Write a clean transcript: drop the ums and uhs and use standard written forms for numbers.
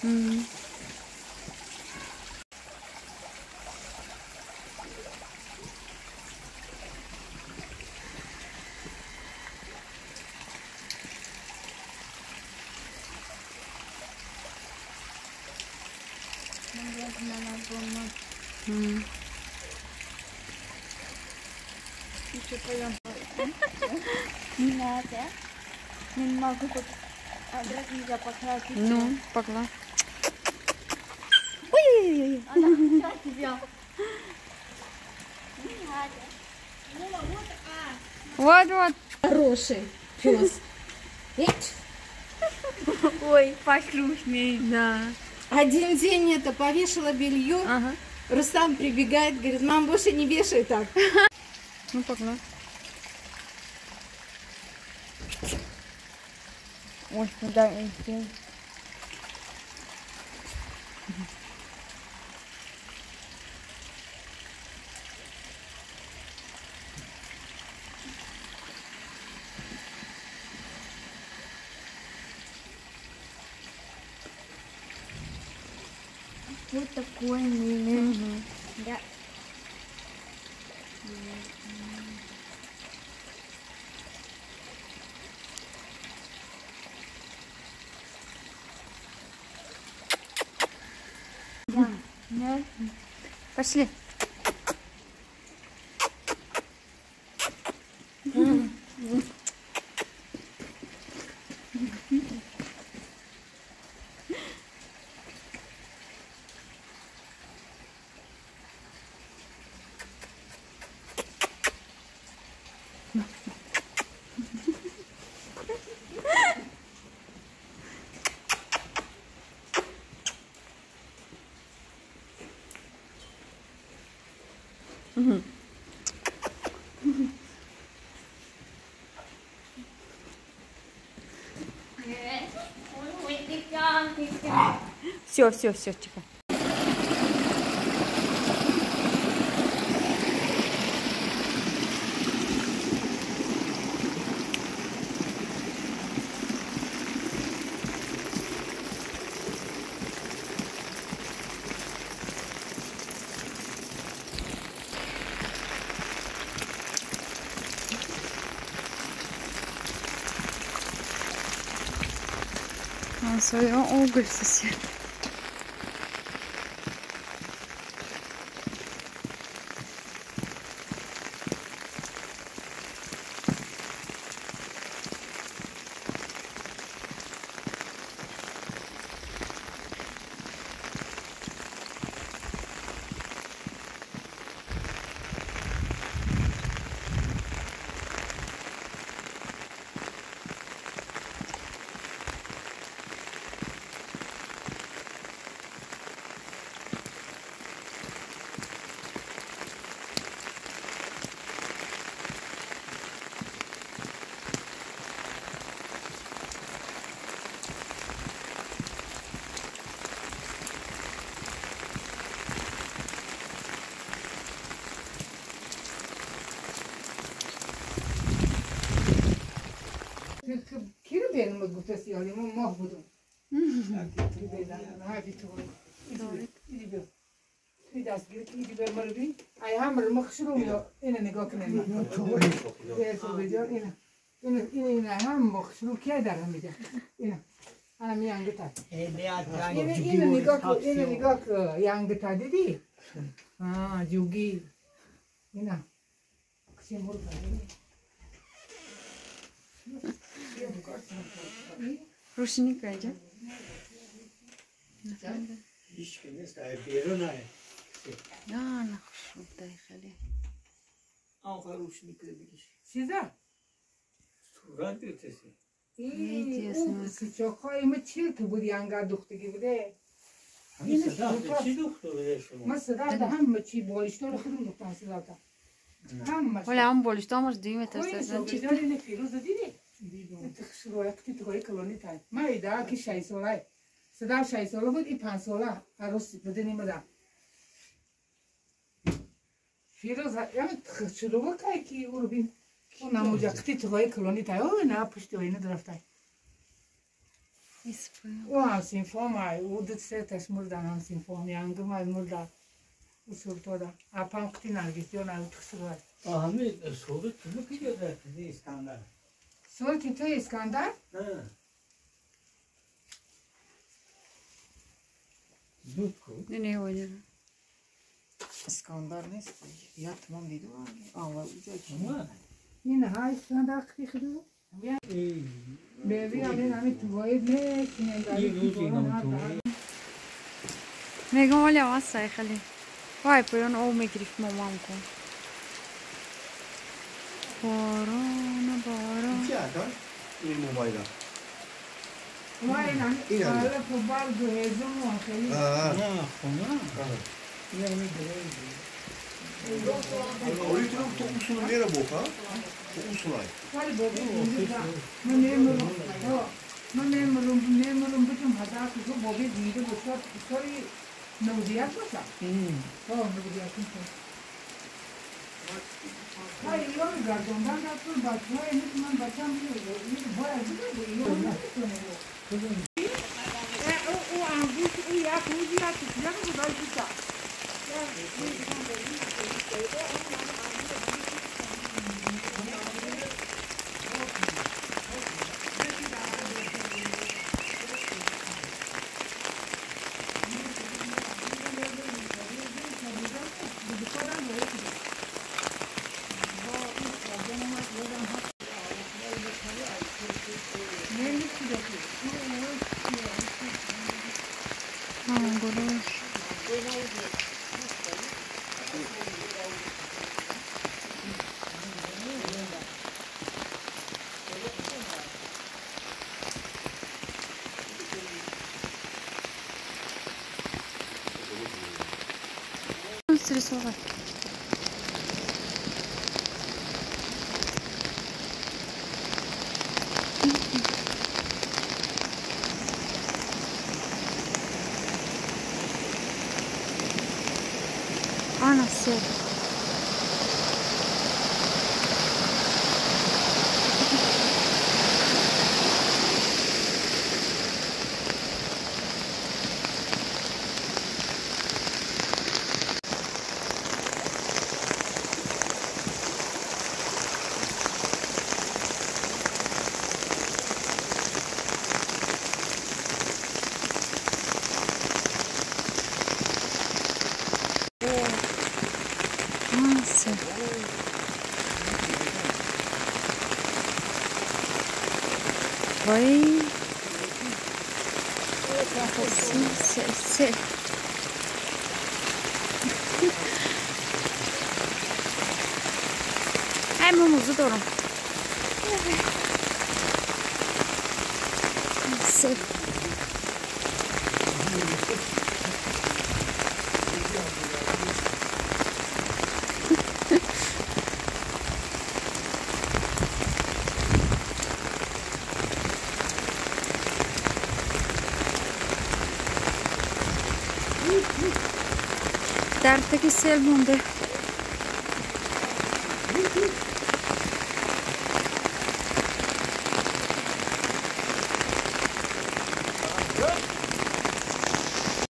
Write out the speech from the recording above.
Не надо. Не могу. Ну, погла. Ой-ой-ой. Вот, вот. Хороший пес. Ой, послушный. Да. Один день это повешала белье. Ага. Рустам прибегает, говорит, мам, больше не вешай так. Ну, погла. Ой, куда идти? Вот такой милый. Угу. Да. Да. Пошли. Все, все, все, тихо. Он свой уголь сосед. Рушник айда. او هم سینفوم ای او دو سه تاش مردن هم سینفوم یانگم ای مردا اصول تودا اپام قطی نرگیسیون ای تخصیل همین صورت تو کی داره اسکندر صورت تو اسکندر نه دود نه نه نه اسکندر نیست یا تمام دیدم آه اونجا چی این های اسکندر قطی خدو بیبی همین همین تو باید نه میگم ولی واسه خیلی وای پایان او میگرفت مامان کن باران باران چی هستن؟ این موبایل ها موبایل هم حالا فوتبال دو هزم و خیلی نه خونه اولی تو تو اصول میره بوکا تو اصول ولی بابا من نمیرم من نمیرم بتون هزار تو بابا دیده بسیار سوری نودیات باشه ها نودیات باشه های ایران گردوندن رفتن بچه های من بچه هم باید بگه ایران نمیتونه او انگوش او یک روزی یک چیزی رو گذاشت. Срисовать. Ана все. Вай. Се. Ай, мамо, задорам. Се. Дар таки сел монде.